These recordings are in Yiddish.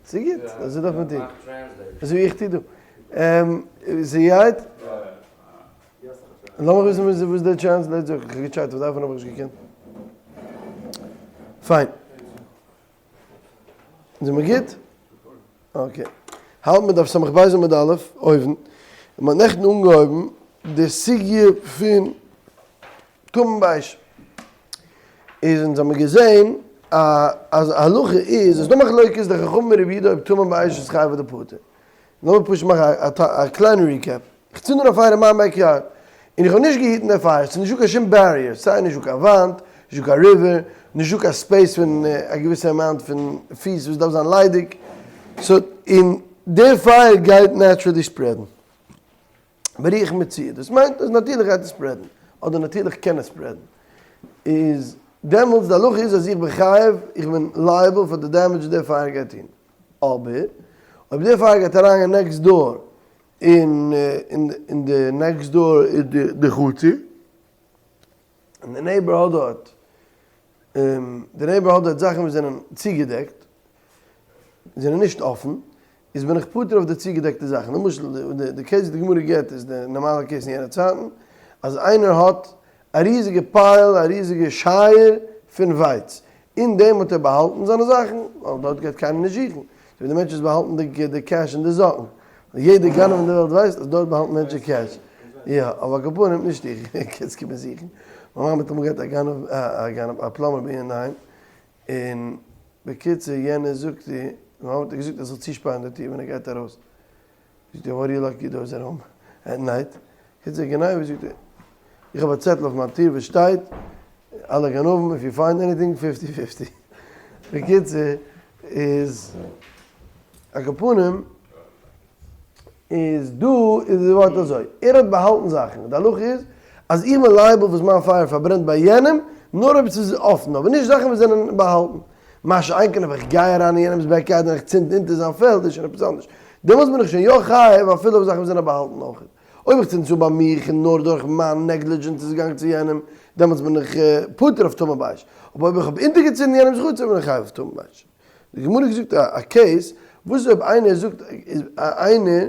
ס'איז גוט, אזוי דארף מען טון. אזוי ווי איך טו דא. ס'גייט? לאמיך וויסן וואס דער translator זאגט, איך האב געטשעקט אויף די iPhone האב איך נישט געקענט. פיין. זעמיר גוט? okay. האלט מיר דף סמך בית עמוד א', אויבן. און מ'האט נעכטן אנגעהויבן די סוגיא פון טמון באש. איז אונז האמיר געזען אז הלכה איז, עס איז דא מחלוקת די חכמים און רבי יהודה אויב טמון באש איז חייב אדער פטור. לאמיר פשוט מאכן א קליינע recap. איך צינד אן א פייער אין מיין backyard, און איך האב נישט געהיטן די פייער, ס'איז נישטא קיין שום barrier, סיי נישטא קיין וואנט, נישטא קיין river, נישטא קיין space פון א געוויסע amount פון פיס וואס דארף זיין ליידיג, so און די פייער גייט naturally spread ן. ברוח מצויה, דאס מיינט אז נאטירליך גייט עס spread ן, אדער נאטירליך קען עס spread ן, איז דעמאלטס די הלכה איז אז איך בין חייב, איך בין liable פאר די damage וואס די פייער גייט טון. אבער אויב די פייער גייט אריינגיין next door און אין די next door איז די חצר, און די neighbor האט דארט, די neighbor האט דארט זאכן וואס זענען צוגעדעקט, זענען נישט אפן, איז בין איך פטור אויף די צוגעדעקטע זאכן. למשל די case וואס די גמרא גיבט איז די נארמאלע case אין יענע צייטן, אז איינער האט א ריזיגע pile, א ריזיגע שייער פון ווייץ, אין דעם האט ער באהאלטן זיינע זאכן, ווייל דארט גייט קיינער נישט זוכן, אזוי ווי די מענטש וואס באהאלטן די cash אין די זאקן, יעדער גנב אין די וועלט ווייסט אז דארט באהאלטן מענטשן cash, יא, אבער על כל פנים נישט איך, קענסט קומען זוכן, מיין מאמע האט אמאל געהאט א גנב, א גנב, א plumber ביי איר אינדערהיים, און בקיצור יענער זאגט איר, מיין מאמע האט איר געזאגט ער זאל צושפארן די טיר ווען ער גייט ארויס, זאגט ער what do you lock your doors at home at night? קיצור גניבה זאגט ער איך האב א צעטל אויף מיין טיר וואס שטייט אלע גנבים if you find anything fifty fifty בקיצור איז על כל פנים איז דא איז די ווארט אזוי ער האט באהאלטן זאכן די הלכה איז אז איך בין liable וואס מיין פייער פארברענט ביי יענעם נאר אויב ס'איז אפן אבער נישט זאכן וואס זענען באהאלטן מה שאין כן אויב איך גיי אריין אין יענעמ'ס backyard און איך צינד אונטער זיין פעלד איז שוין עפעס אנדערש, דעמאלטס בין איך שוין יא חייב אפילו אויף זאכן וואס זענען באהאלטן אויך. אויב איך צינד עס אן ביי מיך און נאר דורך מיין negligence איז עס געגאנגען צו יענעם, דעמאלטס בין איך פטור אויף טמון באש. אבער אויב איך האב אונטערגעצינדן יענעמ'ס חצר בין איך חייב אויף טמון באש. די גמרא האט געזאגט א case, וואס איז אויב איינער זאגט איינער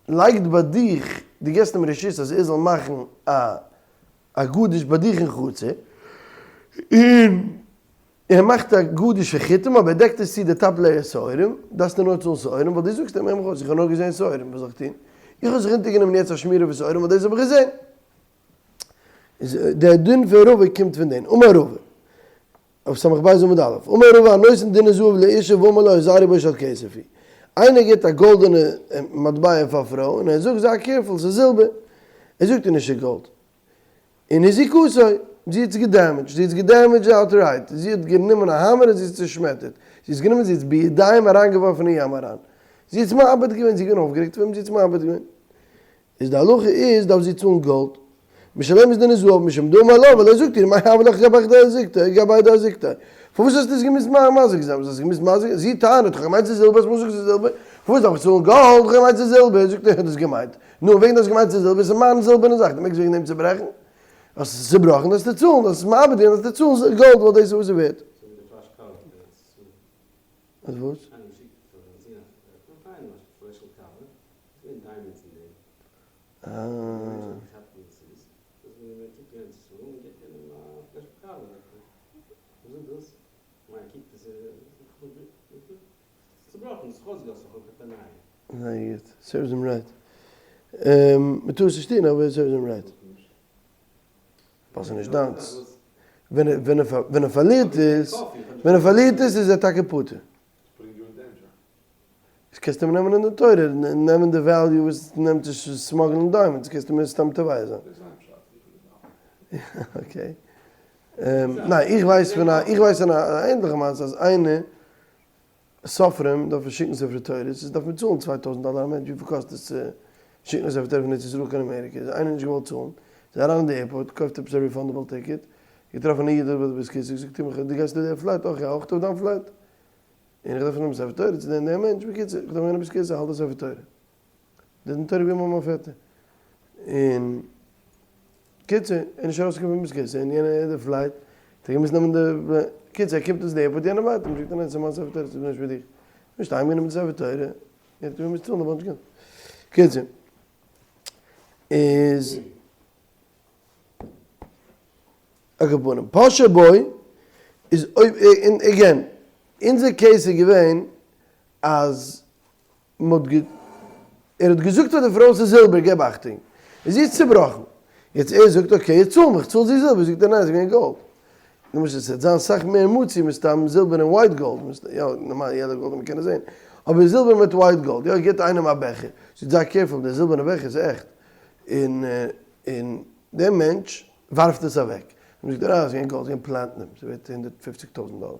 לייגט ביי דיך, דו געבסט אים רשות אז ער זאל מאכן א א גדיש ביי דיך אין חצר, און ער מאכט א גדיש פון חיטים אבער ער דעקט עס צו די top layer שעורים, דארפסטו נאר צאלן שעורים ווייל דו זאגסט אים איך האב נאר געזען שעורים וואס זאל איך טון? איך האב זיך אונטערגענומען יעצט א שמירה פון שעורים ווייל דאס האב איך געזען. איז דער דין פון רבא קומט פון דעם, אמר רבא, אויף סמך בית עמוד א', אמר רבא הנותן דינר זהב לאשה ואמר לה הזהרי בו של כסף הוא, איינער גיבט א גאלדענע מטבע פאר א פרוי און ער זאגט זיי careful ס'איז זילבער, ער זאגט איר נישט ס'איז גאלד, און הזיקתו, זי האט עס גע damage ט, זי האט עס גע damage ט outright, זי האט גענומען א האמער און זי האט עס צושמעטערט, זי האט עס גענומען זי האט עס בידיים אריינגעווארפן אין ים אריין, זי האט עס מאבד געווען, זי איז געווען אויפגערעגט פון אים, זי האט עס מאבד געווען, איז די הלכה איז דארף זי צאלן גאלד, משלמת דינר זהב משום דאמר לה, ווייל ער זאגט איר מאי הוה לך גבי דאזיקתיה גבי דאזיקתיה, פארוואס האסטו עס געמוזט מזיק זיין, וואס האסטו געמוזט מזיק, זי טענה'ט איך האב געמיינט ס'איז זילבער, האסט מיר געזאגט ס'איז זילבער, פארוואס דארף איך צאלן גאלד, איך האב געמיינט ס'איז זילבער, זאגט ער איך האב דאס געמיינט, נו וועגן דו האסט געמיינט ס'איז זילבער, ס'איז מיין זילבערנע זאך, דו מעגסט וועגן דעם צוברעכן? האסט עס צובראכן דארפסטו צאלן, האסט עס מאבד געווען דארפסטו צאלן גאלד ווייל דאס איז וואס ס'איז ווערט. אז וואס? אה. זייער גוט, serves him right. מ'טאר עס נישט טון אבער serves him right. ווייל ס'איז נישט דיינס. ווען ער פארלירט עס, ווען ער פארלירט עס איז ער טאקע פטור. איז קענסטו אים נעמען אין די תורה, נעמען די value וואס נעמט צו smuggle ן diamonds, קענסטו מיר סתם תובע זיין. okay. ניין, איך ווייס פון א, איך ווייס פון א ענדליכע מעשה אז איינער, סופרים דארפן שיקן ספרי תורות, איז דארף מען צאלן 2000 דאלער א מענטש, וויפיל קאסט עס צו שיקן א ספר תורה פון ארץ ישראל קיין אמעריקע, איז איינער נישט געוואלט צאלן, איז אריין אין די airport, קויפט עפעס א refundable ticket, געטראפן א איד דארט ביי די בית הכסא, זאגט אים, דו גייסט אויף די flight? אויך יא, אויך אויף דיין flight. און איך דארף נעמען ספר תורה צו דעם מענטש, בקיצור, איך דארף גיין אין בית הכסא, האלט די ספר תורה. די דין תורה געווען ביי מיין פעטער. און קיצור, ער איז נישט ארויסגעקומען פון בית הכסא, און יענער די flight, האט ער געמוזט נעמען די, קיצור, ער קומט אן צו די airport, יענער ווארט אים, זאגט ער ניין, ס'איז מיין ספר תורה, ס'איז נישט מיט דיך. נישט אהיימגענומען די ספר תורה, יעצט מוז מען צאלן א באנטש געלט. קיצור, איז על כל פנים, פשעה בו איז אויב, און again, אונזער case איז געווען אז מ'האט גע. ער האט געזאגט פאר די פרוי ס'איז זילבער געב אכטונג. און זי איז צובראכן. יעצט ער זאגט okay יעצט צאל מיך, צאל זי זילבער, זאגט ער ניין ס'איז געווען גאלד. למשל ס'וועט זיין סאך מער מצוי מסתם זילבער און white gold, יא נארמאל yellow gold מ'קען עס זעהן, אבער זילבער מיט white gold, יא גיבט איינעם א בעכער, זאגט זיי careful דער זילבערנע בעכער איז עכט, און און דער מענטש ווארפט עס אוועק. זאגט ער אה ס'איז געווען גאלד, ס'איז געווען platinum, ס'איז ווערט 150 טויזנט דאלער.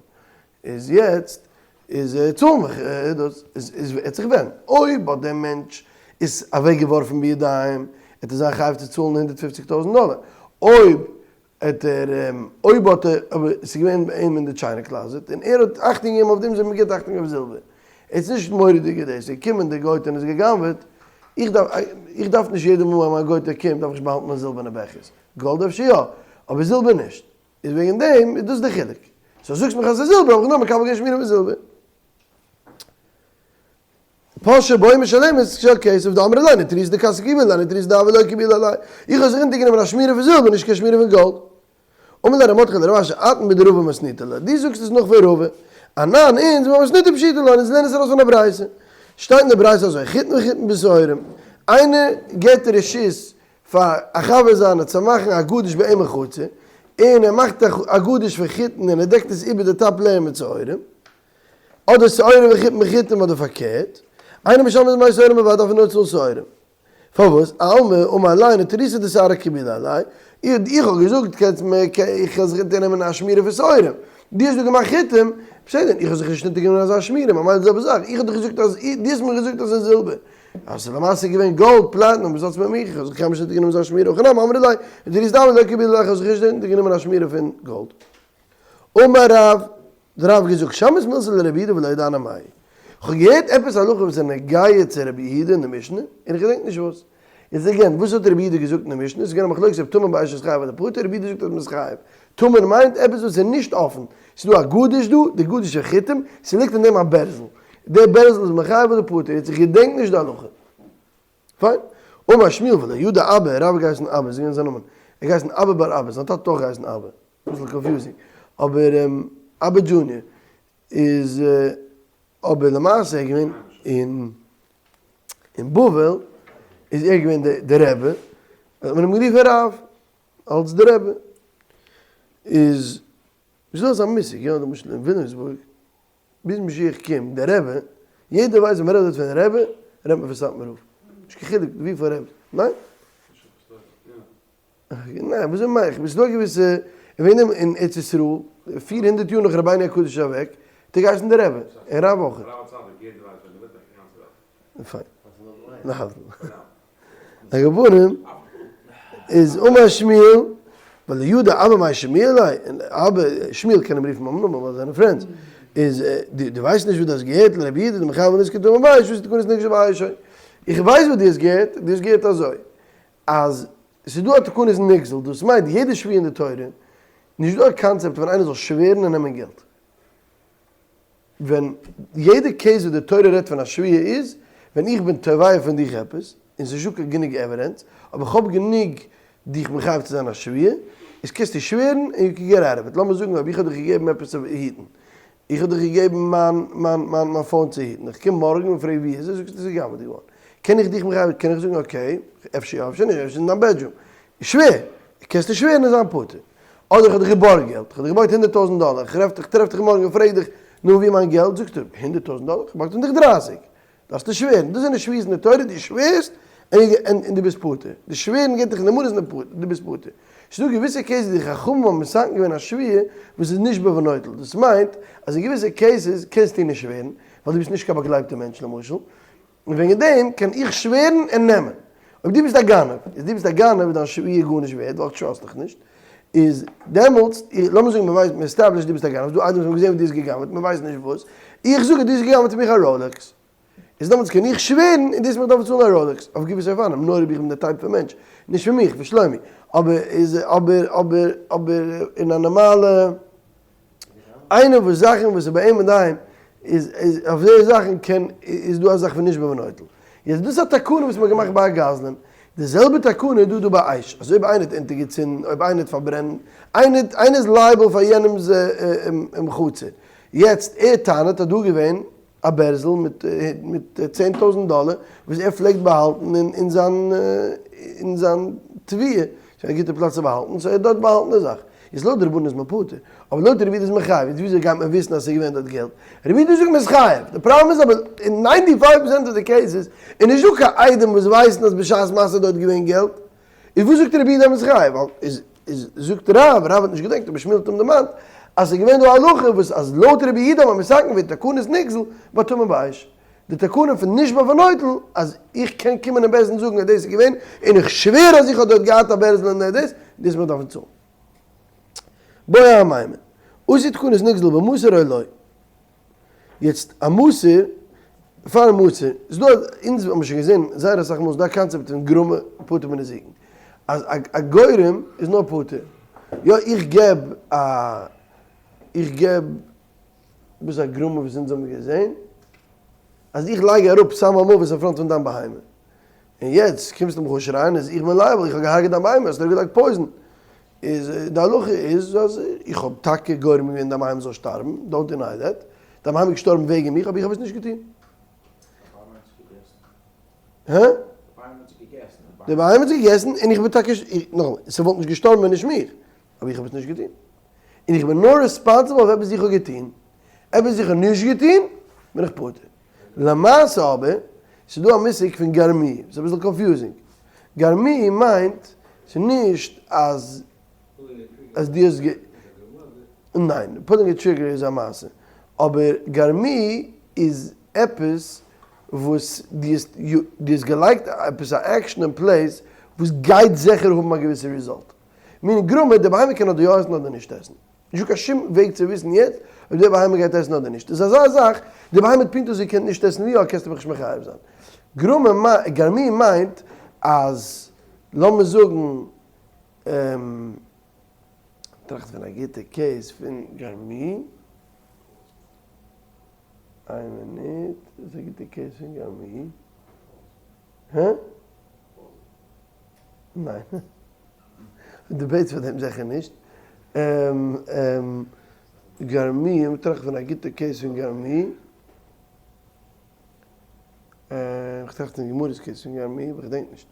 איז יעצט איז צאל מיך דאס איז איז וועט זיך ווענדן אויב האט דער מענטש עס אוועק געווארפן בידיים וועט ער זיין חייב צו צאלן 150 טויזנט דאלער אויב האט ער אויב האט ער אבער עס איז געווען ביי אים אין די china closet און ער האט אכטונג געגעבן אויף דעם אזוי ווי מען גיבט אכטונג אויף זילבער עס איז נישט מורא'דיגע דאס איז געקומען די גויטע און עס גע'גנב'עט איך דארף איך דארף נישט יעדע מאל אז מיין גויטע קומט דארף איך נישט באהאלטן מיין זילבערנע בעכערס גאלד אפשר יא אבער זילבער נישט. איז וועגן דעם איז דאס די חילוק. so זאגסט מיך אז ס'איז זילבער האב איך נאר מקבל געווען שמירה פון זילבער. פשעה בו משלמת של כסף דאמרי ליה נטירותא דכספא קבילי עלי נטירותא דדהבא לא קבילי עלי. איך האב זיך אונטערגענומען א שמירה פון זילבער נישט קיין שמירה פון גאלד. אמר ליה ר' מרדכי לרב אשי אתון מדרבא מתניתא לה, דו זאגסט עס נאך פון רבא. אנן אונז ממתניתא פשיטא לן, אונז לערנען עס ארויס פון א ברייתא. שטייט אין די ברייתא אזוי, חיטין וחיטין בשעורים, איינער געבט רשות פאר א חבר זיינער צו מאכן א גדיש ביי אים אין חצר, און ער מאכט א גדיש פון חיטין און ער דעקט עס איבער די top layer מיט שעורים, אדער שעורים וחיטין בחיטים אדער פארקערט, אינו משלם דמי שעורים בלבד דארף ער נאר צאלן שעורים. פארוואס? אלמא אמר ליה נטירותא דשערי קבילי עלי, איך האב געזאגט קענסט מיר איך קען זיך אונטערנעמען א שמירה פון שעורים, דו האסט דא געמאכט חיטים, בסדר, איך האב זיך נישט אונטערגענומען אזא שמירה, ממילא די זעלבע זאך, איך האב דיך געזאגט אז, דו האסט מיר געזאגט אז ס'איז זילבער, אז ס'איז למעשה געווען גאלד, platinum, וואס האטס מיט מיך? איך האב זיך קיינמאל נישט אונטערגענומען אזא שמירה, הכא נמי אמרי ליה, נטירותא דדהבא לא קבילי עלי, איך האב זיך נישט אונטערגענומען א שמירה פון גאלד. אמר רב, דער רב האט געזאגט, שמעית מילתא לרבי יהודה ולא ידענא מאי. איך האב געהערט עפעס הלכה וואס איז נוגע צו רבי יהודה אין די משנה, און איך געדענק נישט וואס. איז again, וואס האט רבי יהודה געזאגט אין די משנה? עס איז געווען א מחלוקת אויב טמון באש איז חייב אדער פטור, רבי יהודה זאגט אז מען איז חייב. טמון מיינט עפעס וואס איז נישט אפן. ס'איז דא א גדיש דא, די גדיש איז חיטים, ס'ליגט אין דעם א בערזל. דער בערזל איז מחייב אדער פטור? יעצט איך געדענק נישט די הלכה. פיין. אמר שמואל ולא ידע אבא, רב האט געהייסן אבא, איז געווען זיין נאמען. ער האט געהייסן אבא בר אבא, זיין טאטע האט אויך געהייסן אבא. אביסל confusing. אבער אבא junior איז אבער למעשה איז געווען אין אין בבל איז ער געווען די רבי, האט מען אים גערופן רב אלס די רבי. איז איז דא אזא מושג יא למשל אין וויליאמסבורג ביז משיח קומט דער רבי, יעדער ווייסט ווען מ'רעדט דארט פון רבי רעדט מען פון סאטמאר רב, נישט קיין חילוק וויפיל רבי'ס, ניין? ניין וויאזוי מיין איך, ס'איז דא געוויסע, ווען אין ארץ ישראל 400 יאר נאך רבינו הקדוש איז אוועק, האט ער געהייסן דער רבי, און רב אויך. פיין. הגבנים איז אמר שמואל, ולא ידע אבא מאי שמיע ליה, און אבא, שמואל קען אים רופן ביים נאמען ווייל זיי זענען friends, איז דו ווייסט נישט וואס דו האסט געהערט לרבי יהודה דמחייב בנזקי טמון באש, וואס איז תקנת נגזל באש? איך ווייס וואס דו האסט געהערט, דו האסט געהערט אזוי, אז ס'איז דא א תקנת נגזל, דאס מיינט יעדע שבועה אין די תורה, נישט דא א קאנצעפט ווען איינער זאל שווערן און נעמען געלט. ווען יעדע case וואס די תורה רעדט פון א שבועה איז ווען איך בין תובע פון דיך עפעס, און ס'איז נישטא קיין גענוג evidence, אבער כ'האב גענוג דיך מחייב צו זיין א שבועה, איז קענסטו שווערן און you can get out of it. לאמיר זאגן אויב איך האב דיך געגעבן עפעס צו היטן, איך האב דיך געגעבן מיין מיין מיין מיין phone צו היטן, איך קום מארגן און פרעג ווי איז עס, זאגסטו ס'איז גע'גנב'עט געווארן. קען איך דיך מחייב, קען איך זאגן okay, אפשר יא אפשר נישט, אפשר איז אין דיין bedroom. שווער! קענסטו שווערן און זיין פטור. אדער איך האב דיך געבארגט געלט, איך האב דיך געבארגט 100 טויזנט דאלער, איך טרעף דיך מארגן און פרעג דיך, נו ווי איז מיין געלט? זאגסטו, 100 טויזנט דאלער? איך בארג דיך דרייסיג. דארפסטו שווערן. דאס זענען שבועות אין די תורה, דו שווערסט און דו ביסט פטור. די שווערן גיבט דיך נאמנות און דו ביסט פטור. ס'איז דא געוויסע cases די חכמים האבן מתקן געווען א שבועה וואס איז נישט בנוטל. דאס מיינט אז אין געוויסע cases קענסטו נישט שווערן, ווייל דו ביסט נישט קיין באגלייבטער מענטש למשל, און וועגן דעם קען איך שווערן און נעמען. אויב דו ביסט א גנב, איז דו ביסט א גנב איז דיין שבועה גארנישט ווערד ווייל איך trust דיך נישט, איז דעמאלטס, לאמיר זאגן מען ווייסט, מען establish ט דו ביסט א גנב, ס'דא עדים וואס האבן געזען ווי דו האסט גע'גנב'עט, מען ווייסט נישט וואס, איך זאג אז דו האסט גע'גנב'עט פון מיך א Rolex, איז דעמאלטס קען איך שווערן און דו וועסט מיך דארפן צאלן א Rolex, אויף געוויסע אופנים, נאר אויב איך בין די type פון מענטש, נישט פון מיך, פון שלומי, אבער איז אבער אבער אבער אין א נארמאלע. איינער וואס זאכן וואס איז ביי אים אינדערהיים. איז איז אויף די זאכן קען איז דא א זאך פון נשבע ונוטל. יעצט דאס איז א תקנה וואס מ'האט געמאכט ביי א גזלן, די זעלבע תקנה איז דא דא ביי אש, אז אויב איינער האט אונטערגעצינדן, אויב איינער האט פארברענט, איינער איינער איז liable פאר יענעמ'ס חצר, יעצט ער טענה'ט אז דא איז געווען א בערזל מיט מיט 10,000 דאלער וואס ער פלעגט באהאלטן אין זיין אין זיין תבואה, ס'איז א גוטע פלאץ צו באהאלטן, so ער האט דארט באהאלטן די זאך. איז לויט די רבנן איז מען פטור, אבער לויט רבי יהודה איז מען חייב, איז וויאזוי גייט מען וויסן אז ס'איז געווען דארט געלט? רבי יהודה זאגט מען איז חייב, די פראבלעם איז אבער אין ninety five percent of די cases איז נישט דא קיין עדים וואס ווייסן אז בשעת מעשה איז דארט געווען געלט, איז וואס זאגט רבי יהודה אז מען איז חייב? ווייל איז איז זאגט רב, רב האט נישט געדענקט אבער שמואל האט אים דערמאנט אז ס'איז געווען דא א הלכה וואס אז לויט רבי יהודה האט מען מתקן געווען תקנת נגזל בטמון באש. די תקנה פון נשבע ונוטל אז איך קען קומען אין בית דין זאגן אז דאס איז געווען און איך שווער אז איך האב דארט געהאט א בערזל און דאס, דאס מען דארפן צאלן. בעי אמימר, עשו תקנת נגזל במסור או לא. יעצט א מסור, פאר מסור, איז דא, אונז האבן שוין געזען זייער אסאך מאל איז דא א קאנצעפט פון גרמא פטור מנזיקין, אז א גורם איז נאר פטור, יא איך געב א, איך געב וואס איז א גרמא וואס אונז האבן געזען? אז איך לייג אראפ סם המוות אין front פון דיין בהמה, און יעצט קומסטו מיך אנשרייען אז איך בין liable, איך האב געהארגעט דיין בהמה, האסט אראפגעלייגט poison. איז די הלכה איז אז איך האב טאקע גורם געווען דיין בהמה זאל שטארבן, don't deny that, דיין בהמה איז געשטארבן וועגן מיך, אבער איך האב עס נישט געטון. הא? די בהמה האט זיך געגעסן און איך בין טאקע, נאכאמאל, ס'וואלט נישט געשטארבן ווען נישט מיך, אבער איך האב עס נישט געטון. און איך בין נאר responsible אויף עפעס איך האב געטון, עפעס איך האב נישט געטון, בין איך פטור. למעשה אבער, ס'איז דא א מושג פון גרמי, ס'איז אביסל confusing. גרמי מיינט, ס'איז נישט אז אז דו האסט גע. ניין, pulling a trigger איז א מעשה. אבער גרמי איז עפעס וואס דו האסט דו האסט געלייגט עפעס א action אין place וואס גייט זיכער האבן א געוויסע result. מיני גרמא, די בהמה קען אדער יא עסן אדער נישט עסן. נישטא קיין שום וועג צו וויסן יעצט אויב די בהמה גייט עסן אדער נישט. איז אזא זאך, די בהמה האט פונקט אזוי געקענט נישט עסן ווי יא, קענסטו מיך נישט מחייב זיין. גרמא, גרמי מיינט אז, לאמיר זאגן, טראכט פון א גוטע case פון גרמי. איין מינוט, וואס איז א גוטע case פון גרמי? הא? ניין. דו בעטסט פאר דעם זיכער נישט. גרמי, איך טראכט פון א גוטע case פון גרמי. איך טראכט פון גמרא'ס case פון גרמי, אבער איך געדענק נישט.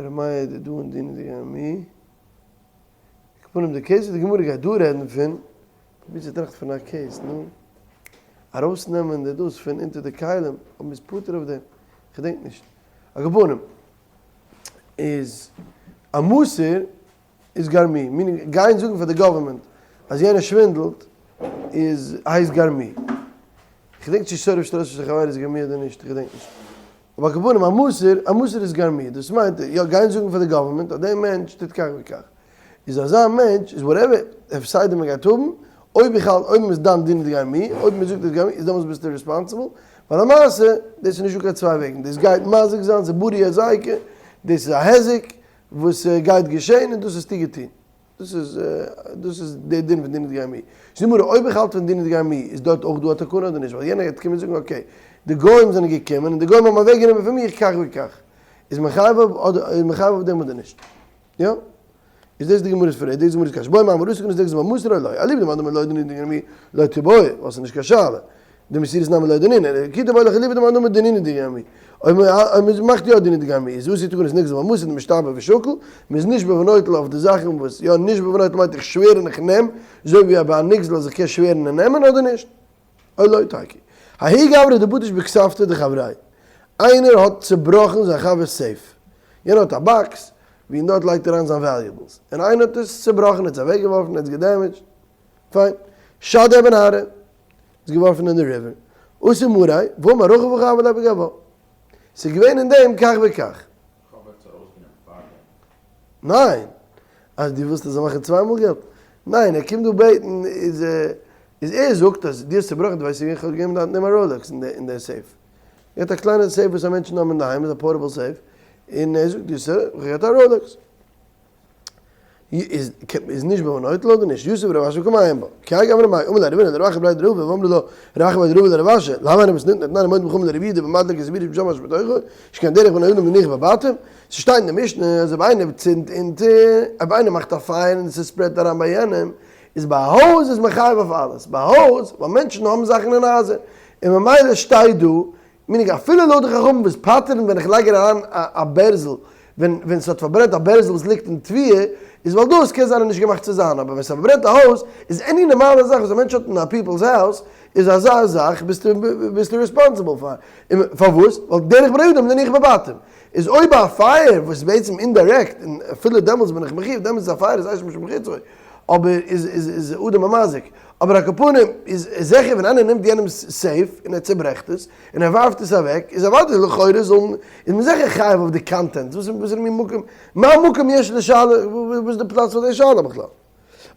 ר' מאיר דא אין דינא דגרמי. על כל פנים די case וואס די גמרא גייט דא רעדן פון, פרוביר צו טראכטן פון א case, נו. ארויסנעמען די דאס פון אונטער די כלים, אויב מ'איז פטור אויף דעם, כ'געדענק נישט. על כל פנים, איז א מסור איז גרמי, meaning גיין זאגן פאר די government אז יענער שווינדלט איז הייסט גרמי. כ'געדענק נישט צו שורף שטרות של חברו איז גרמי אדער נישט, כ'געדענק נישט. אבער על כל פנים א מסור, א מסור איז גרמי, דאס מיינט יא גיין זאגן פאר די government אז דער מענטש טוט כך וכך. איז אזא מענטש איז whatever הפסדים מען גייט האבן, אויב איך האלט אויב מען איז דן דינא דגרמי, אויב מען זאגט אז גרמי איז דעמאלטס ביסטו responsible, ווייל למעשה דאס איז נישטא קיין צוויי וועגן, דאס גייט מזיק זיין, ס'איז ברי היזיקא, דאס איז א היזק וואס גייט געשען און דאס האסטו געטון. דאס איז דאס איז די דין פון דינא דגרמי. זאג מיר אויב איך האלט פון דינא דגרמי איז דארט אויך דא א תקנה אדער נישט? ווייל יענער גייט קומען זאגן okay די גוים זענען געקומען און די גוים האבן אוועק גענומען פון מיר כך וכך. איז מען חייב אדער איז מען חייב אויף דעם אדער נישט? יא? איז דאס די גמרא'ס פרעג, דאס די גמרא'ס קשיא. בעי אמימר עשו תקנת נגזל במסור או לא. אליבא דמאן דאמר לא דינא דגרמי לא תיבעי, ווייל ס'איז נישט קיין שאלה. די מסירות נמי לא דנינא, כי תיבעי לך אליבא דמאן דאמר דינא דגרמי. אויב מען מאכט יא דינא דגרמי, איז עשו תקנת נגזל במסור דמשתבע ושקיל, מען איז נשבע ונוטל אויף די זאכן וואס יא נשבע ונוטל מיינט איך שווער און איך נעם, אזוי ווי ביי א נגזל אז איך קען שווערן און נעמען אדער נישט. או לא תיקו. ההוא גברא דבטש בכספתא דחבריה. איינער האט צובראכן זיין חבר'ס safe. יענער האט א box ווי אין דארט לייגט ער אריין זיין valuables. און איינער האט עס צובראכן, ער האט עס אוועקגעווארפן, ער האט עס געדעמעדזשט. פיין. שדיה בנהרא. איז געווארפן אין די river. אתא מריה, ואמר רכיב הכא הוה ליה בגווה. ס'איז געווען אין דעם כך וכך. כ'האב עפעס ארויסגענומען פארדעם. ניין! אז דו ווילסט ער זאל מאכן צוויי מאל געלט? ניין, ער קומט דא בעטן איז איז ער זאגט אז דו האסט צובראכן דו ווייסט איך האב געגעבן דיין נעם א Rolex אין די safe. ער האט א קליינע safe וואס א מענטשן האבן אינדערהיים איז א portable safe און ער זאגט דו האסט איך האב געהאט א Rolex. איז איז נשבע ונוטל אדער נישט? יתיב רב אשי וקא מעיין בה. כי האי גוונא מאי אמר ליה רבינא לרב אחא בריה דרבא ואמרי לה רב אחא בריה דרבא לרב אשי למה הן במתניתין דתנן מודים חכמים לרבי יהודה במדליק את הבירה משם מה שבתוכו שכן דרך בני אדם להניח בבתים ס'שטייט אין די משנה אז אויב איינער צינדט אונטער אויב איינער מאכט א פייער און ס'ספרעדט אריין ביי יענעם איז ביי א הויז איז מען חייב אויף אלעס ביי א הויז ווייל מענטשן האבן זאכן אין הייזער און ממילא שטייט דא מיניג אפילו לויט די חכמים וואס פטר'ן ווען איך לייג אריין א בערזל ווען ווען ס'האט פארברענט א בערזל וואס ליגט אין תבואה איז ווייל דאס קען זיין איז נישט געמאכט צו זיין אבער ווען ס'פארברענט א הויז איז any נארמאלע זאך וואס א מענטש האט אין א people's house איז אזא זאך ביסטו ביסטו responsible פאר און פארוואס ווייל דרך בני אדם להניח בבתים איז אויב א פייער וואס איז בעצם indirect און אפילו דעמאלטס בין איך מחיוב דעמאלטס איז א פייער איז אש משום חציו אבער איז איז איז אדם המזיק. אבער על כל פנים איז זיכער ווען איינער נעמט יענעמס safe און ער צוברעכט עס און ער ווארפט עס אוועק איז אוודאי לכאורה זאל איז מען זיכער חייב אויף די contents וואס איז מין מקום מה מקום יש לשאלה וואס איז די פלאץ פאר די שאלה בכלל?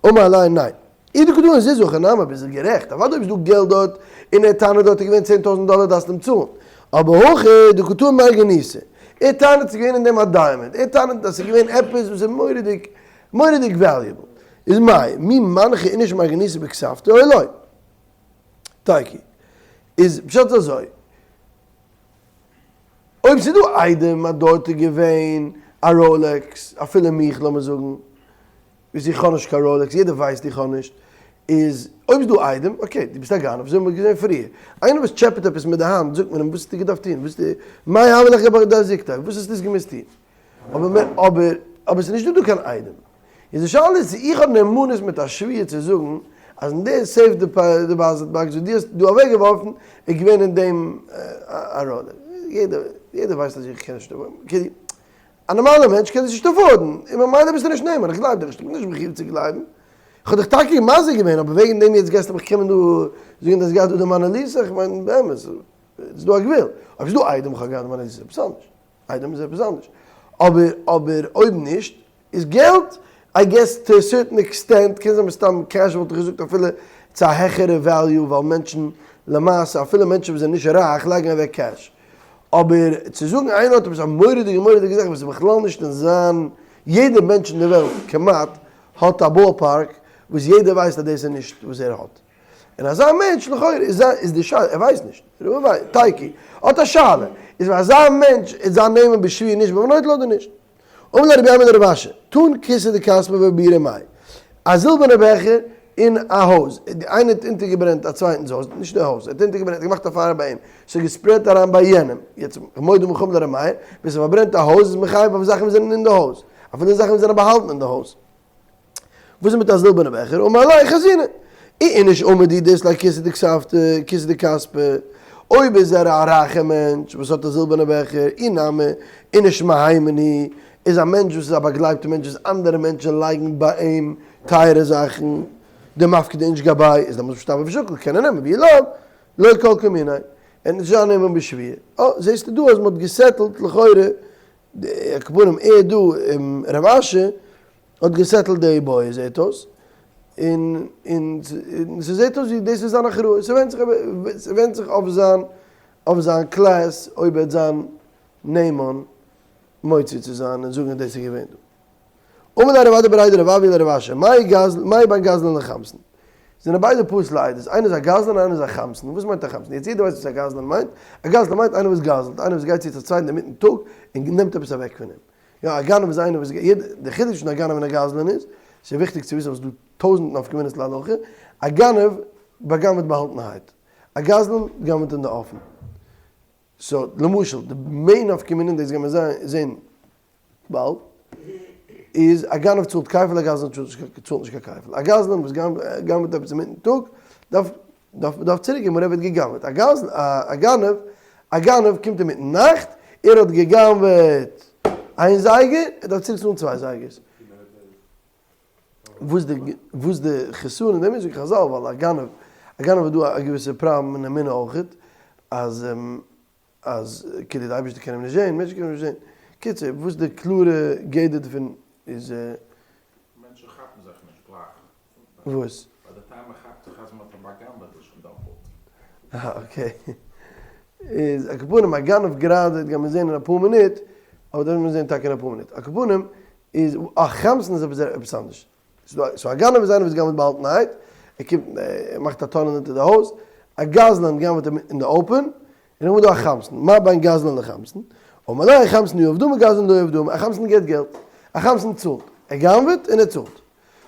אמר ליה ניין. אי דקא טעין זוזי הכי נמי ביסט גערעכט אוודאי אויב איז דא געלט דארט און ער טענה'ט דארט איז געווען 10,000 דאלער דארפסטו אים צאלן אבער הכא דקא טעין מרגניתא ער טענה'ט ס'איז געווען אין דעם א diamond ער טענה'ט אז ס'איז געווען עפעס וואס איז מורא'דיג מורא'דיג valuable. איז מאי, מי מנחי איניש מרגניתא בכספתיה או לא? תיקו. איז פשט אזוי, אויב ס'איז דא עדים אז דארט איז געווען א Rolex, אפילו מיך לאמיר זאגן, וואס איך האב נישט קיין Rolex, יעדער ווייסט איך האב נישט, איז אויב איז דא עדים, okay, דו ביסט א גנב, אזוי האבן מיר געזען פריער. איינער וואס טשעפעט עפעס מיט די האנט, זאגט מען אים, וואס האסטו געדארפט טון? וואס מאי הוה לך גבי דאזיקתיה? וואס האסטו עס געמוזט טון? אבער אבער אבער ס'איז נישטא דא קיין עדים. איז די שאלה איז צו איך האב נאמנות מיט א שבועה צו זאגן אז אין די safe deposit box וואס דו האסט דא אוועק געווארפן איז געווען אין דעם א Rolex. יעדער יעדער ווייסט אז איך קען נישט כאילו א נארמאלער מענטש קען עס נישט afford ן און ממילא ביסטו נישט נאמן איך גלייב דיך נישט איך בין נישט מחיוב צו גלייבן. איך האב דיך טאקע מזהיר געווען אבער וועגן דעם יעצט גייסטו מיך קומען דא זאגן דו האסט געהאט דא די מאנעליסא איך מיין באמת ס'איז דא א גבול. אויב ס'איז דא עדים איך האב געהאט די מאנעליסא איז עפעס אנדערש. עדים איז עפעס אנדערש. אבער אבער אויב נישט, איז געלט, I guess to a certain extent, קען זיין מסתם קעש וואלט איך געזאגט אפילו צו א העכערע value ווייל מענטשן למעשה אפילו מענטשן וואס זענען נישט רייך לייגן אוועק קעש. אבער צו זאגן איינער האט עפעס א מורא'דיגע מורא'דיגע זאך וואס איז בכלל נישט אין זיין, יעדער מענטש אין די וועלט כמעט האט א ballpark וואס יעדער ווייסט אז דאס איז נישט וואס ער האט. און אזא מענטש לכאורה איז איז די שאלה, ער ווייסט נישט, תיקו, האט א שאלה, איז ווען אזא מענטש איז זיין נאמן בשבועה נשבע ונוטל אדער נישט? אמר ליה רבי אמי לרב אשי, טען כסא דכספא בבירא מאי, א זילבערנע בעכער אין א הויז, איינער האט אונטערגעברענט א צווייטנס הויז, נישט די הויז, ער האט אונטערגעברענט, ער האט געמאכט א פייער ביי אים, ס'האט געספרעדט אריין ביי יענעם, יעצט מודים חכמים לר' מאיר, ווען ס'פארברענט א הויז איז מען חייב אויף זאכן וואס זענען אין די הויז, אפילו זאכן וואס זענען באהאלטן אין די הויז. וואס איז מיט א זילבערנע בעכער? אמר ליה חזינא, אי איניש אמיד הוא דאית ליה כסא דכספתא, כסא דכספא, אויב איז ער א רייכע מענטש וואס האט א זילבערנע בעכער, אי נמי איניש מהימן הוא, איז א מענטש וואס איז א באגלייבטע מענטש וואס אנדערע מענטשן לייגן ביי אים טייערע זאכן, דמפקיד אינש גביה, איז דעמאלטס משתבח ושקל, קען ער נעמען, ואי לאו, לא כל כמיניה, ער וועט נישט זיין נאמן בשבועה. אה, זעסטו דא אז מען האט געסעטלט לכאורה, על כל פנים ער דא, רב אשי, האט געסעטלט די איבעיא זעהט אויס, און און ס'זעהט אויס ווי דאס איז זיין הכרעה, ס'ווענדט זיך ס'ווענדט זיך אויף זיין אויף זיין class אויב ער וועט זיין נאמן מוציא צו זיין און זאגן אז דאס איז געווען דא. אמר ליה רב אדא בריה דרב אבהו לרב אשי, מאי גזלן מאי בין גזלן לחמסן? זענען ביידע פסול'ע עדות, איינער איז א גזלן און איינער איז א חמסן, וואס מיינט א חמסן? יעצט יעדער ווייסט וואס א גזלן מיינט, א גזלן מיינט איינער וואס גזל'ט, איינער וואס גייט צו צו א צווייטן אינמיטן טאג און נעמט עפעס אוועק פון אים, יא, א גנב איז איינער וואס גייט, די חידוש פון א גנב און א גזלן איז, ס'איז וויכטיג צו וויסן אז ס'דא טויזענט נפקא מינות להלכה, א גנב באגנב'ט באהאלטענהייט, א גזלן גנב'ט אין די אפען. so, למשל, די main נפקא מינה, דאס גיימיר זעהן באלד, איז א גנב צאלט כפל, א גזלן צאלט נישט קיין כפל. א גזלן וואס גנב'ט עפעס אינמיטן טאג, דארף דארף דארף צוריק געבן וואס ער האט געגנב'עט, א גזלן א גנב א גנב קומט אינמיטן נאכט, ער האט געגנב'עט איין זייגער, ער דארף צוריק צאלן צוויי זייגערס. וואס די וואס די חסרון אין דעם איז זאגט חזל ווייל א גנב א גנב איז דא א געוויסע פראבלעם אין אמונה אויכעט אז אז כאילו די אייבערשטער קען אים נישט זעהן, מענטשן קענען אים נישט זעהן. קיצור וואס די קלארע גדר דערפון איז. מענטשן כאפן זיך נישט גלייך וואס? ביי די time מען כאפט זיך אז מען האט אים בא'גנב'עט איז שוין דאפלט. אהא okay. איז על כל פנים א גנב גראדע גייט מען זעהן אין אפאר מינוט, אבער דאס וועט מען זעהן טאקע אין אפאר מינוט. על כל פנים. איז א חמסן איז עפעס עפעס אנדערש. so א גנב איז איינער וואס גנב'ט באהאלטענהייט, ער קומט ער מאכט א tunnel אונטער די הויז, א גזלן גנב'ט אין די open, און נאכדעם איז דא א חמסן, מה בין גזלן לחמסן? אמר ליה חמסן יהיב דמי גזלן לא יהיב דמי, א חמסן געבט געלט, א חמסן צאלט, ער גנב'ט און ער צאלט.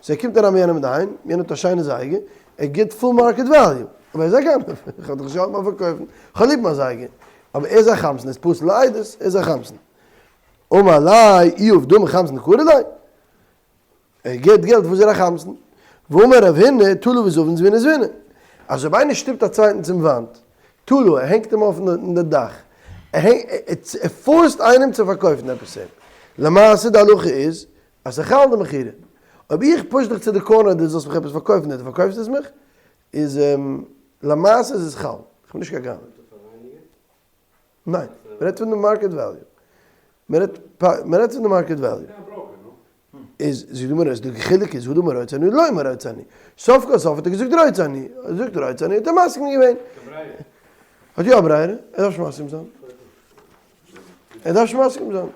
so ער קומט אריין ביי יענעם אינדערהיים, יענער האט א שיינע זייגער, ער גיבט full market value, אבער ער איז א גנב, איך האב דאך נישט געהאלטן ביים פארקויפן, איך האב ליב מיין זייגער, אבער ער איז א חמסן, ער איז פסול לעדות, ער איז א חמסן. אמר ליה יהיב דמי חמסן קרי ליה, ער גיבט געלט וואס איז ער א חמסן? ואמר רב הונא תלה וזבין זביני זביני, אז אויב איינער שטופט א צווייטן צום וואנט, תלה, ער הענגט אים אויף אין די דאך, ער force ט איינעם צו פארקויפן עפעס אים, למעשה די הלכה איז אז ס'חל די מכירה, אויב איך push דיך צו די corner דו זאלסט מיך עפעס פארקויפן און דו פארקויפסט עס מיך, איז למעשה איז עס חל, איך בין נישט קיין גנב. ניין, מ'רעדט פון די market value. מ'רעדט פון די market value. איז זאגט די גמרא איז די חילוק איז הא דאמר רוצה אני לא אמר רוצה אני. סוף כל סוף האט ער געזאגט רוצה אני. ער זאגט רוצה אני האט ער מסכים געווען. האט יא א ברירה, ער דארף נישט מסכים זיין. ער דארף נישט מסכים זיין.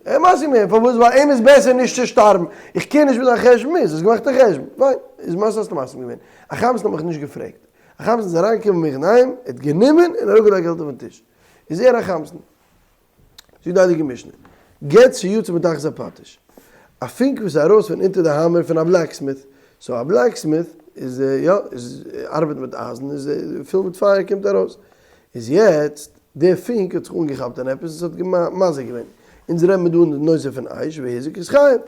ער איז מסכים געווען, פארוואס? ווייל אים איז בעסער נישט צו שטארבן. איך קער נישט וואס דיין חשבון איז, האסט געמאכט א חשבון. פיין, איז מסכים האסטו מסכים געווען. א חמסן האט מיך נישט געפרעגט. א חמסן איז אריינגעקומען מיך אינדערהיים, ער האט גענומען און אראפגעלייגט געלט אויפן טיש. איז ער א חמסן. זאגט די הייליגע משנה, גץ שיצא מתחת הפטיש, א פונק וואס איז ארויס פון אונטער די האמער פון א blacksmith, so א blacksmith איז יא איז ארבעט מיט אייזן איז פול מיט פייער קומט ארויס, איז יעצט דער פונק האט זיך אנגעכאפט אין עפעס און ס'האט מזיק געווען, אונז רעדן מיר דא אין די נושא פון אש והזיק איז חייב,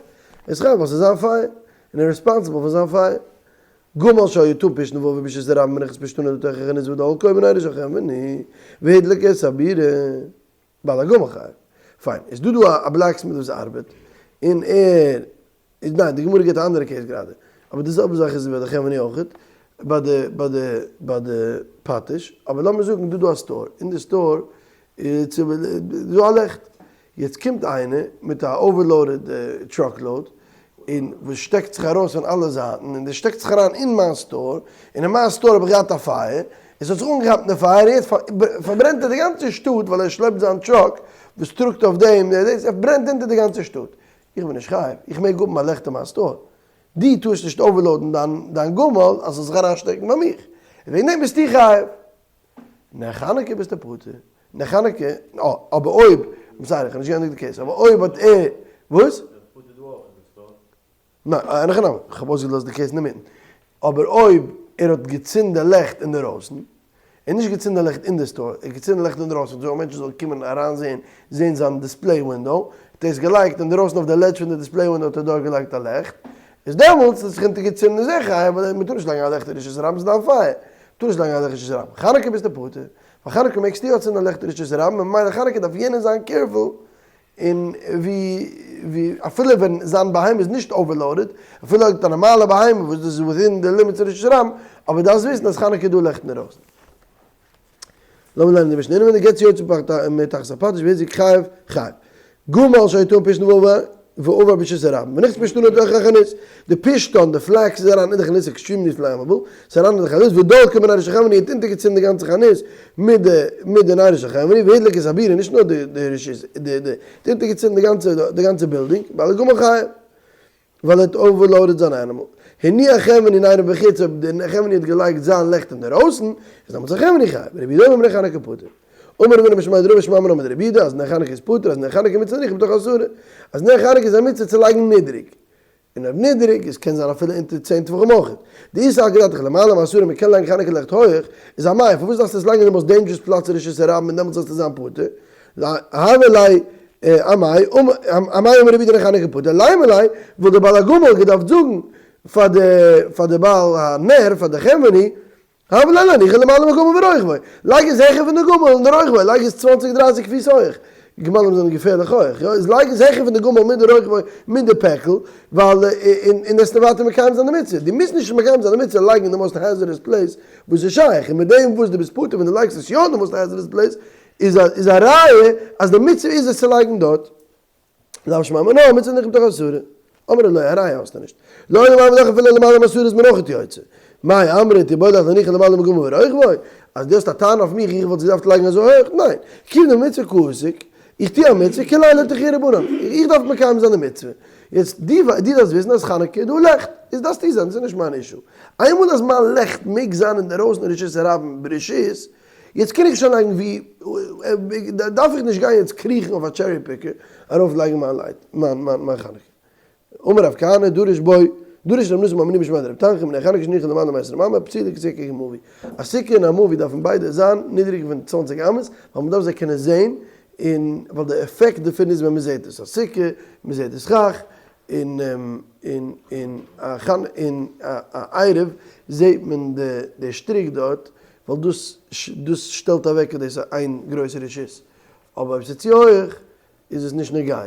איז חייב ווייל ס'איז זיין פייער, און ער איז responsible פאר זיין פייער. גמל שהיה טעון פשתן ועובר ברשות הרבים ונכנס פשתנו לתוך החנות ודלקו בנרו של חנווני והדליק את הבירה בעל הגמל חייב. פיין, איז דא דא א blacksmith וואס ארבעט און ער איז ניין די גמרא גיבט א אנדערע case גראדע אבער די זעלבע זאך איז ביי די חנווני אויכעט ביי די ביי די ביי די פטיש אבער לאמיר זאגן דא דא א store אין די store איז דא א לעכט יעצט קומט איינער מיט א overloaded truck load און וואס שטעקט זיך ארויס פון אלע זייטן און דער שטעקט זיך אריין אין מיין store און אין מיין store האב איך געהאט א פייער און ס'האט זיך אנגעכאפט אין די פייער און יעצט פארברענט ער די גאנצע שטאט ווייל ער שלעפט זיין truck וואס טראגט אויף דעם דאס ער ברענט אונטער די גאנצע שטאט איך בין נישט חייב איך מעג האבן א לעכט אין מיין store דו טארסט נישט overload ן דיין דיין גמל אז ס'זאל זיך אריינשטעקן ביי מיך און וועגן דעם ביסטו חייב. נר חנוכה ביסטו פטור, נר חנוכה, אה, אבער אויב, I'm sorry, איך האב נישט געענדיגט די case, אבער אויב האט ער, וואס? ניין, אין הכי נמי, איך האב אויסגעלאזט די case אינמיטן, אבער אויב ער האט געצינדן די לעכט אינדערויסן, ער האט נישט געצינדן די לעכט אין די store, ער האט געצינדן לעכט אינדערויסן, זאל מענטשן זאלן קומען אריין זעהן, זעהן זיין display window, האט ער עס געלייגט אינדערויסן אויף די ledge פון די display window האט ער דארט געלייגט א לעכט, איז דעמאלטס האט זיך אונטערגעצינדן איז ער חייב, ווייל מען טאר נישט לייגן א לעכט אין רשות הרבים ס'איז דיין פייער, טאר נישט לייגן א לעכט אין רשות הרבים, חנוכה ביסטו פטור, ווייל חנוכה מעגסטו יא צינדן א לעכט אין רשות הרבים, ממילא חנוכה דארף יענער זיין careful, און ווי ווי אפילו ווען זיין בהמה איז נישט overloaded, אפילו אויב א נארמאלע בהמה וואס דאס איז within די limits פון רשות הרבים, אבער דארפסט וויסן אז חנוכה איז דא לעכט אינדערויסן. לאמיר לערנען די משנה אינעווייניג גץ שיצא מתחת הפטיש והזיק חייב חייב. גמל שהיה טעון פשתן ועבר ברשות הרבים ונכנס פשתנו לתוך החנות די פשתן די flax איז אריין אין די חנות extremely flammable ס'איז אריין אין די חנות ודלקו בנרו של חנווני האט אונטערגעצינדן די גאנצע חנות מיט די מיט די נרו של חנווני והדליק את הבירה נישט נאר די די רשות די די האט אונטערגעצינדן די גאנצע די גאנצע בילדינג בעל הגמל חייב. ווייל ער האט overloaded זיין animal. הניח חנווני נרו בחוץ אויב דער חנווני האט געלייגט זיין לעכט אינדערויסן, איז דעמאלטס א חנווני חייב. רבי יהודה אומר נר חנוכה פטור. אמר רב הונא משמיה דרבא שמע מינה מדרבי יהודה אז נר חנוכה איז פטור אז נר חנוכה מצוה להניחו בתוך עשרה. אז נר חנוכה איז א מצוה צו לייגן נידריג. און אויב נידריג איז קען זיין אפילו אונטער צען טפחים אויך. דאי סלקא דעתך למעלה מעשרה מען קען לייגן חנוכה לעכט הויעך, איז אמאי פארוואס דארפסטו עס לייגן אין די most dangerous פלאץ אין רשות הרבים און דעמאלטס זאלסטו זיין פטור? הוה ליה אמאי אמאי אמר רבי יהודה נר חנוכה פטור לימא ליה וואלט דער בעל הגמל געדארפט זאגן פאר די פאר די בעל הנר פאר די חנווני הוה ליה להניחו למעלה מגמל ורוכבו לייג עס העכער פון די גמל און די רוכבו לייג עס צוואנציג דרייסיג פיס הויך גמלים זענען געפערליך הויך יא איז לייג עס העכער פון די גמל מיט די רוכבו מיט די פעקל ווייל און און עסטו ווייטער מקיים זיין די מצוה דו מוזט נישט מקיים זיין די מצוה לייגן אין די most hazardous place וואס איז שייך און מיט דעם וואס דו ביסט פטור ווען דו לייגסט עס יא אין די most hazardous place איז א איז א ראיה אז די מצוה איז עס צו לייגן דארט. לאו שמע מינה, מצוה להניחו בתוך עשרה. אמרי לא, א ראיה האסטו נישט. לעולם אמרי לך אפילו למעלה מעשרה איז מען אויכעט יוצא. מאי אמרת איבעי לך להניחו למעלה מגמל ורוכבו? אז דו האסט א טענה אויף מיך איך וואלט עס געדארפט לייגן אזוי הויך? ניין. כיוון דמצוה קא עסיק, איך טו א מצוה, כולי האי לא תחיוו רבנן. איך דארף מקיים זיין די מצוה. יעצט דו דארפסט וויסן אז חנוכה איז דא לעכט, איז דארפסטו זיין, דאס איז נישט מיין issue. איינמאל אז מיין לעכט מעג זיין אינדערויסן אין רשות הרבים ברשות, יעצט קען איך שוין לייגן ווי, דארף איך נישט גיין יעצט קריכן אויף א cherry picker ארויף לייגן מיין light, מיין חנוכה. אמר רב כהנא, דרש בו, דרש רב נתן בר מני בשמיה דרב תנחום, נר חנוכה שהניחו למעלה מעשרים אמה, פסולה כסוכה כמבוי. א סוכה און א מבוי דארפן ביידע זיין נידריגער פון 20 אמות, ווייל מ'דארף זיי קענען זען, און ווייל די עפעקט דערפון איז ווען מ'זעט עס. א סוכה, מ'זעט די סכך, און און און א חנ און א עירוב זעט מען די די שטריק דארט, ווייל דאס דאס שטעלט אוועק אז דאס איז איין גרויסע רשות. אבער אויב ס'איז צו הויעך איז עס נישט נוגע.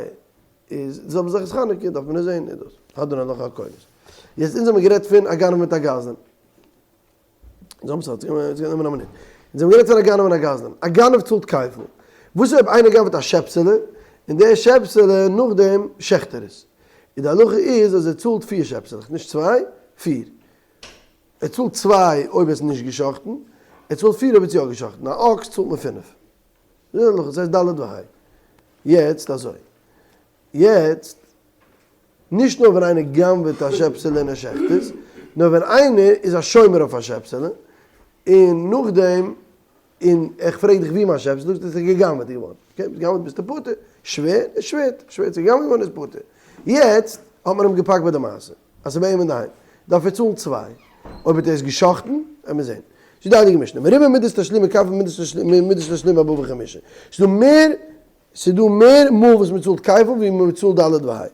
איז די זעלבע זאך איז חנוכה דארף מען עס זעהן איז דאס הדרן עלך הכונס. יעצט אונז האבן גערעדט פון א גנב מיט א גזלן. אונז האבן ס'האט זיך גענומען א מינוט. אונז האבן גערעדט פון א גנב און א גזלן. א גנב צאלט כפל. וואס אויב איינער גנב'ט א שעפסעלע, און דער שעפסעלע נאכדעם שעכט ער עס. איז די הלכה איז אז ער צאלט פיר שעפסעלעך, נישט צוויי, פיר. ער צאלט צוויי אויב עס איז נישט געשאכטן, ער צאלט פיר אויב עס איז יא געשאכטן. א אקס צאלט מען פינף. דאס איז הלכה, ס'הייסט ד' וה'. יעצט אזוי. יעצט, נישט נאר ווען איינער גנב'עט א שעפסעלע און ער שעכט עס, נאר ווען איינער איז א שומר אויף א שעפסעלע, און נאכדעם, און איך פרעג דיך ווי מיין שעפסעלע, זאגסטו עס איז גע'גנב'עט געווארן. okay, ביסט גע'גנב'עט ביסטו פטור. שווער? ער שווערט. שווערט ס'איז גע'גנב'עט געווארן איז פטור. יעצט האט מען אים געפאקט ביי די מעשה, אז ס'איז ביי אים אינדערהיים, דארף ער צאלן צוויי. אויב האט ער עס גע'שחט'ן, עמיר זעהן. ס'איז די הייליגע משנה, מרובה מידת תשלומי כפל מידת תשלומי ארבעה וחמישה. ס'איז דא מער ס'איז דא מער מאל וואס מ'צאלט כפל ווי מ'צאלט ד' וה'.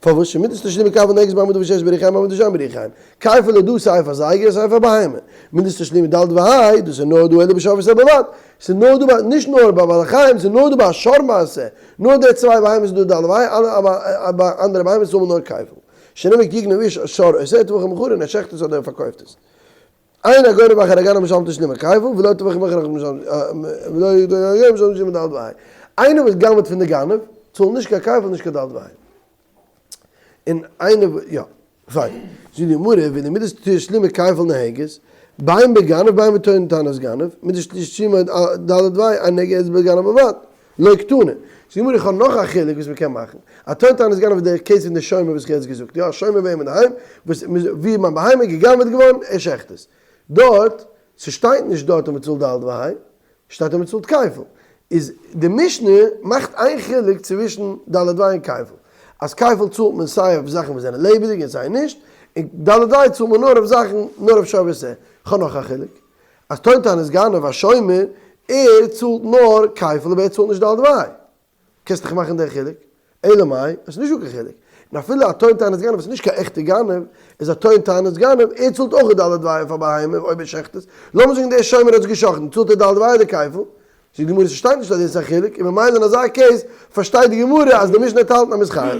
פארוואס? שמידת תשלומי כפל נוהגת בהעמדה דבר שיש בו ריחיים בהעמדה שאין בו ריחיים. כפל איז דא סיי אויף א זייגער סיי אויף א בהמה. מידת תשלומי ד' וה', דאס איז נאר דא אלא בשור ושה בלבד. ס'איז נאר דא ביי, נישט נאר ביי בעלי חיים, ס'איז נאר דא ביי א שור מעשה. נאר די צוויי בהמות איז דא ד' וה', אלע ביי אנדערע בהמות צאלט מען נאר כפל. שנאמר כי יגנוב איש שור או שה טבח ומכרו און ער שעכט עס אדער ער פארקויפט עס. אין הגונב אחר הגנב משלם תשלומי כפל ולא טבח ומכר ולא הגונב משלם תשלומי ד' וה'. איינער וואס גנב'ט פון די גנב צאלט נישט קיין כפל נישט קיין ד' וה'. און איינער יא פיין. זאגט די גמרא ואילו מידת תשלומי כפל נוהגת בין בגנב בין בטוען טענת גנב מידת תשלומי ד' וה' אין נוהגת אלא בגנב בלבד. לא קתני. זאגט די גמרא איך האב נאך א חילוק וואס מ'קען מאכן. א טוען טענת גנב איז דער case פון די שומר וואס איך האב יעצט געזאגט. יא א שומר ביי אים אינדערהיים וואס ווי מיין בהמה איז גע'גנב'עט געווארן ער שעכט עס. דארט, ס'שטייט נישט דארט אז מ'צאלט ד' וה', שטייט אז מ'צאלט כפל. איז די משנה מאכט איין חילוק צווישן ד' וה' און כפל. אז כפל צאלט מען סיי אויף זאכן וואס זענען לעבעדיג און סיי נישט, און ד' וה' צאלט מען נאר אויף זאכן נאר אויף שור ושה. כ'האב נאך א חילוק. אז טוען טענת גנב א שומר, ער צאלט נאר כפל אבער ער צאלט נישט ד' וה'. קענסט דיך מאכן דער חילוק? אלא מאי, עס איז נישט דא קיין חילוק. און אפילו א טוען טענת גנב וואס איז נישט קיין עכטע גנב, איז א טוען טענת גנב, ער צאלט אויך ד' וה' אויף א בהמה אויב ער שעכט עס. לאמיר זאגן דער שומר האט עס געשאכטן, צאלט ער ד' וה' אדער כפל? זאגט די גמרא ס'שטייט נישט אז דאס איז א חילוק, און ממילא אין אזא case פארשטייט די גמרא אז די משנה האט האלטן אז מ'איז חייב.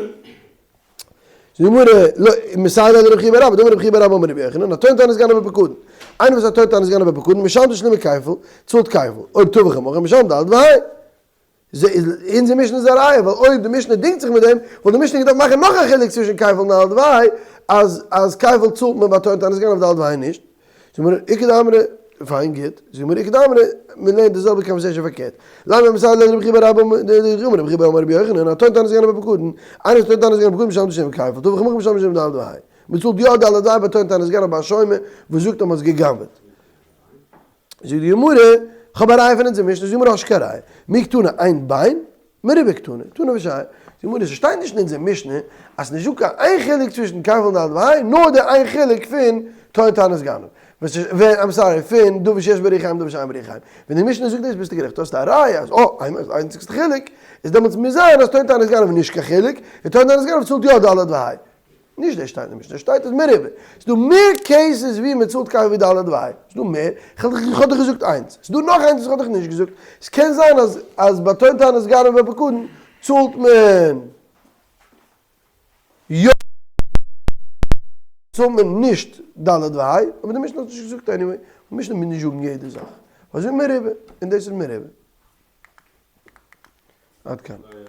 זאגט די גמרא, לא, מסייע ליה לרבי חייא בר אבא, דאמר רבי חייא בר אבא אמר רבי יוחנן, הטוען טענת גנב בפקדון. איינער וואס האט טוען טענת גנב בפקדון, משלם תשלומי כפל, צאלט כפל, אויב טבח ומכר, משלם ד' וה'. אונזער משנה איז א ראיה, ווייל אויב די משנה דינגט זיך מיט דעם, וואלט די משנה געדארפט מאכן נאך א חילוק צווישן כפל און ד' וה', אז אז כפל צאלט מען ביי טוען טענת גנב ד' וה' נישט. זאגט די גמרא, איכא דאמרי, פיין גוט, זאגט די גמרא איכא דאמרי, מען לערנט די זעלבע conversation פארקערט, לימא מסייע ליה לרבי חייא בר אבא אמר רבי חייא בר אבא אמר רבי יוחנן, הטוען טענת גנב בפקדון, איינער וואס טוען טענת גנב בפקדון משלם תשלומי כפל, טבח ומכר משלם תשלומי ד' וה'. מען צאלט יא ד' וה' ביי טוען טענת גנב ביי א שומר וואס זאגט אז מען האט עס גע'גנב'עט. זאגט די גמרא, כ'האב א ראיה פון אונזער משנה, זאגט די גמרא האסט קיין ראיה, מי קתני אין בין, מרובה קתני, תנא ושייר. זאגט די גמרא, ס'שטייט נישט אין אונזער משנה אז ס'נישט דא קיין איין חילוק צווישן כפל און ד' וה', נאר די איין חילוק פון טוען טענת גנב. I'm sorry, פון דבר שיש בו ריחיים דבר שאין בו ריחיים. ווען די משנה זאגט דאס ביסטו גערעכט, האסטו א ראיה אז אה, איינציגסטע חילוק איז דעמאלטס מוז זיין אז טוען טענת גנב איז נישט קיין חילוק, און טוען טענת גנב צאלט יא ד' וה'. נישט דאס שטייט אין די משנה, שטייט אז מרובה. ס'איז דא מער cases ווי מען צאלט כפל ווי ד' וה'. ס'איז דא מער, איך האב דיך געזאגט איינס. ס'איז דא נאך איינס וואס איך האב דיך נישט געזאגט. ס'קען זיין אז אז ביי טוען טענת גנב בפקדון צאלט מען יא צאלט מען נישט ד' וה', אבער די משנה האט נישט געזאגט anyway. די משנה מוז נישט זאגן יעדע זאך. אזוי מרובה, און דאס איז מרובה. עד כאן.